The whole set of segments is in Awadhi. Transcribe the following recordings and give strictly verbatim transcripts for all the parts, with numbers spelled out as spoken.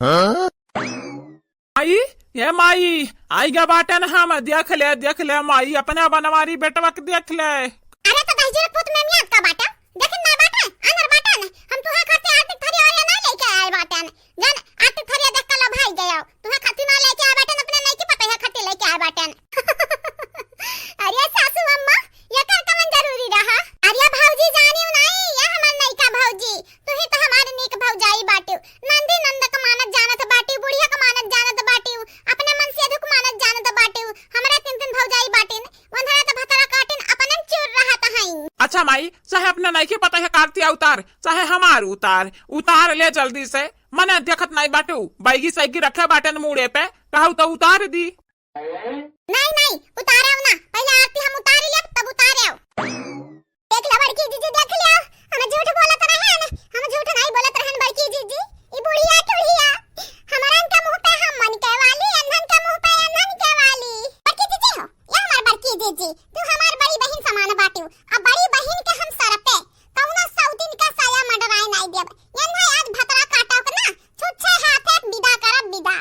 हाँ? माई, ए माई, आइ गा बाटेन हम, देख ले, देख ले माई, अपने बनवारी बेटवा के देख ले। अरे तो दहिजरे पूत में मियाँ का बाटा, देखिन ना बाटा, अनर बाटा ने, हम तुहा खातिर आरती थरिया ओरिया ना लेके आए बाटेन। जान, आरती थरिया देख के लो भाई गयो, तुहा खातिर ना लेके आए बाटेन, अपने नइकी पतोहिया खातिर लेके आए बाटेन। अरे सासू अम्मा, एकर कवन जरूरी रहा? अरे भौजी जानियो नाई, ये हमार नइका भौजी, तू ही तो हमार नीक भौजाई बाटिउ। नंदी नंद के मानत जानत बाटिउ, बुढ़िया के मानत जानत बाटिउ, अपने मन से अधिक मानत जानत बाटिउ। हमरा तीन तीन भौजाई बाटिन, वंधरा तो भतरा काटिन अपने चूर रहत हईं। अच्छा माई, चाहे अपने नइकी पतोहिया के आरती उतार, चाहे हमार उतार, उतार ले जल्दी से। मने देखत नाई बाटिउ, बैगी सैगी रखे बाटेन मूड़े पे, कहू तो उतार दी। नाई, नाई, उतारेव ना, पहिले आरती हम उतार लेब, तब उतारेव। देख लो बड़की जीजी, देख लो, हम झूठ बोलत रहेन, हम झूठ नाई बोलत रहेन बड़की जीजी। ई बुढ़िया टुढ़िया, हमरन के मुंह पे हमन के वाली, एन्हन के मुंह पे एन्हन के वाली। बड़की जीजी हो, ये हमार बड़की जीजी, तू हमार बड़ी बहिन समान बाटिउ, अब बड़ी बहिन के हम सर पे कौनो सौतीन का साया मंडराए नाई देब। एन्हन आज भतरा काटब ना, छुच्छे हाथे विदा करब विदा।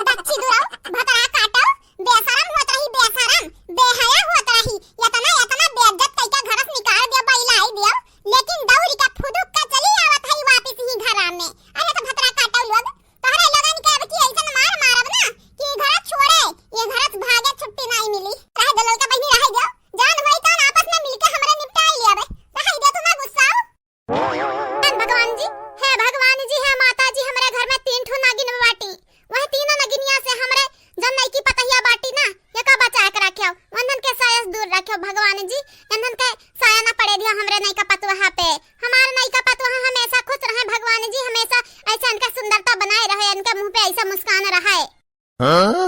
दच्ची दुराऊ, भतरा काटो, बेशरम होत रही, बेशरम, बेहया होत रही, एतना, एतना बेइज्जत कइके घर से निकाल दियो, बइलाई दियो, लेकिन दौड़ के फुदुक के चली आवत हई वापिस ही घरा में। अरे तो भतरा काटो लोग, तोहरे लोगन के अब की अइसन मार मारब ना कि ई घर छोड़े, ई घर से भागे छुट्टी नाई मिली। रहे दो ललका बहिनी, रहे दियो, जान होई तौन आपस में मिलके हमरे निपटाई लेबे, रहे दियो, तू ना गुस्साओ। हे भगवान जी, हे भगवान जी, हे माता जी, हमरे घर में तीन ठो नागिन बाटी। वह तीनों नगिनिया से हमरे जौन नइकी पतोहिया बाटी ना, एका बचा के रख्यो, वंधन के साया से दूर रख्यो भगवान जी, वंधन के साया ना पड़े दियो हमरे नइका पतोहा पे। हमार नइका पतोहा हमेशा खुश रहे भगवान जी, हमेशा ऐसे इनके सुंदरता बनाए रहे, इनके मुंह पे ऐसा मुस्कान रहे। हाँ?